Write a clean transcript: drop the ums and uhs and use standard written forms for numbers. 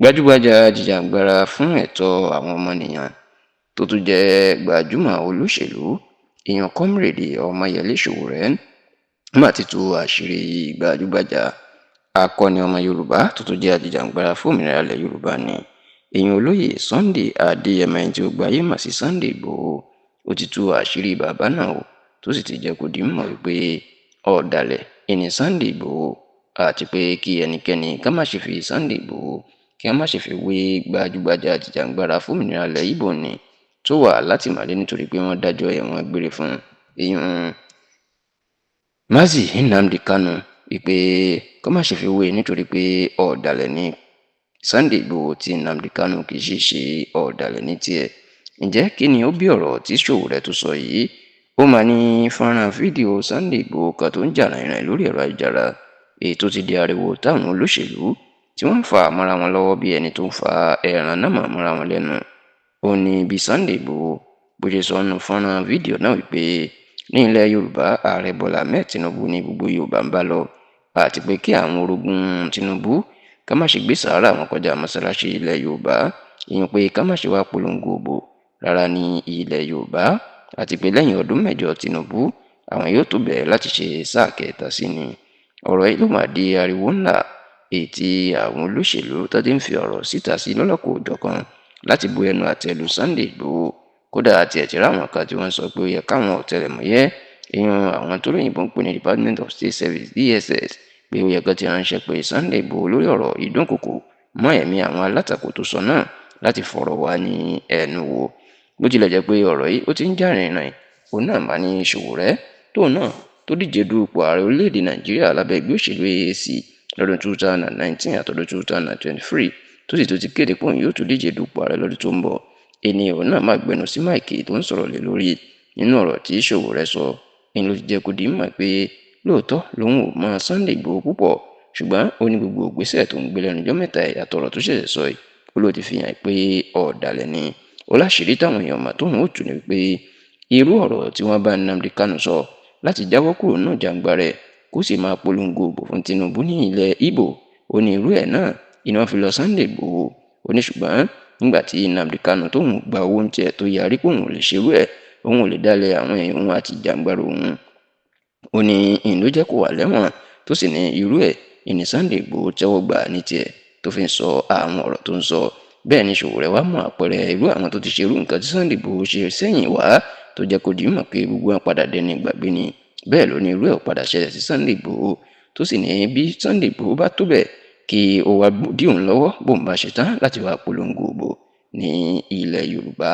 Gbajúgbajà ajìjàgbara fún ẹ̀tọ́ àwọn ọmọnìyàn tó tún jẹ́ gbajúmọ̀ olóṣèlú, ìyẹn Comrade Ọmọyẹlé Sowore, mà ti tú àṣírí gbajúgbajà akọni ọmọ Yorùbá tó tún jẹ́ ajìjàgbara fún òmìnira ilẹ̀ Yorùbá ni, ìyẹn olóyè Sunday Adéyẹmọ, ẹni tí ó gbayé mọ̀ sí Sunday Igboho. Ó ti tú àṣírí bàbá náà o, tó sì ti jẹ́ kó di mímọ̀ wípé ọ̀dàlẹ̀ ìní Sunday Igboho, àti pé kí ẹnikẹ́ni ká má ṣe fi Sunday Igboho, kí a má ṣe fi wé gbajúgbajà ajìjàgbara fún òmìnira ilẹ̀ Ìgbò ni tó wà látìmọ́lé nítorí pé wọ́n dájọ́ ẹ̀wọ̀n gbére fún, ìyẹn Mazi Nnamdi Kanu, wípé kó má ṣe fi wé nítorí pé ọ̀dàlẹ̀ ni Sunday Igboho, tí Nnamdi Kanu kì í sì ṣe ọ̀dàlẹ̀ ní tiẹ̀. Ǹjẹ́ kí ni ó bí ọ̀rọ̀ tí Sowore tó sọ yìí? Ó máa ní fọ́nrán fídíò Sunday Igboho kan tó ń jà rìnrìn lórí ẹ̀rọ ayélujára, èyí tó ti di ariwo táwọn olóṣèlú tí wọ́n ń fa mọ́ra wọn lọ́wọ́ bí ẹni tó ń fa ẹran náà mọ́ra wọn lẹ́nu. Ó ní bí Sunday Igboho bó ṣe sọ nínú fọ́nrán fídíò náà wípé ní ilẹ̀ Yorùbá, Ààrẹ Bọ́lá Ahmed Tinubu ní gbogbo Yorùbá ń bá lọ, àti pé kí àwọn orogún Tinubu ká má ṣe gbé sàárà wọn kọjá mọ́ṣáláṣí ilẹ̀ Yorùbá, ìyẹn pé ká má ṣe wá polongo òbò rárá ní ilẹ̀ Yorùbá, àti pé lẹ́yìn ọdún 8 Tinubu, àwọn yóò tó bẹ̀rẹ̀ láti ṣe sáà kẹta sí ni. Ọ̀rọ̀ yìí ló máa di ariwo ńlá, èyí tí àwọn olóṣèlú tó ti ń fi ọ̀rọ̀ síta sí lọ́lọ́kan-ò-jọ̀kan láti bu ẹnu àtẹ́ lu Sunday Igboho. Kódà àti ẹ̀ ti ráwọn kan tí wọ́n sọ pé ó yẹ káwọn ọ̀tẹlẹ̀múyẹ́, ìyẹn àwọn tó lóyìnbó ń pè ní Department of State Service, DSS, pé ó yẹ kó ti ránṣẹ́ pé Sunday Igboho lórí ọ̀rọ̀ ìdúnkokò mọ́ ẹ̀mí àwọn alátakò tó sọ náà láti fọ̀rọ̀ wá ní ẹnu wò. Bó tilẹ̀ jẹ́ pé ọ̀rọ̀ yìí ó ti ń jà rìnrìn, òun náà máa ní Sowore tóun náà tó díje du ipò ààrẹ orílẹ̀-èdè Nàìjíríà lábẹ́ ẹgbẹ́ òṣèlú AAC lọ́dún 2019 àtọdún 2023, tó sì tún ti kéde pé òun yóò tún díje du ipò ààrẹ lọ́dún tó ń bọ̀. Ẹni òun náà máa gbẹnu sí máìkì tó ń sọ̀rọ̀ lé lórí. Nínú ọ̀rọ̀ tí Sowore sọ, ẹni ló ti jẹ́ kó di mímọ̀ pé lóòótọ́ lòun ò mọ Sunday Igboho púpọ̀, ṣùgbọ́n ó ní gbogbo ìgbésẹ̀ tó ń gbé lẹ́nu ọjọ́ mẹ́ta àtọ̀rọ̀ tó ṣẹ̀ṣẹ̀ sọ yìí, ó ló ti fi hàn pé ọ̀dàlẹ̀ ni. Ó láṣìírí táwọn èèyàn mọ̀ tóun ó tù ní wípé irú ọ̀rọ̀ tí wọ́n bá Nnamdi Kanu sọ láti jáwọ́ kúrò nínú ìjàngbara rẹ̀ kó sì máa polongo òbò fún Tinubu ní ilẹ̀ Ìgbò, ó ní irú ẹ̀ náà iná fi lọ Sunday Igboho. Ó ní ṣùgbọ́n nígbà tí Nnamdi Kanu tóun gba owó oúnjẹ tó yarí pé òun ò lè ṣerú ẹ̀, òun ò lè dálẹ̀ àwọn èèyàn òun àti ìjàngbara òun, ó ní ìlú jẹ́ kó wà lẹ́wọ̀n, tó sì ní irú ẹ̀ ìní Sunday Igboho tẹ́wọ́ gbà ní tiẹ̀ tó fi ń sọ àwọn ọ̀rọ̀ tó ń sọ. Bẹ́ẹ̀ ni Sowore wá mú àpẹẹrẹ irú àwọn tó ti ṣerú nǹkan tí Sunday Igboho ṣe sẹ́yìn wá, tó jẹ́ kó di mímọ̀ pé gbogbo wọn padà dẹni ìgbàgbé ni. Bẹ́ẹ̀ ló ní irú ẹ̀ ò padà ṣẹlẹ̀ sí Sunday Igboho, tó sì ní bí Sunday Igboho bá tó bẹ́ẹ̀ kí ó wá dí òun lọ́wọ́ bóun bá ṣe tán láti wá polongo òbò ní ilẹ̀ Yorùbá.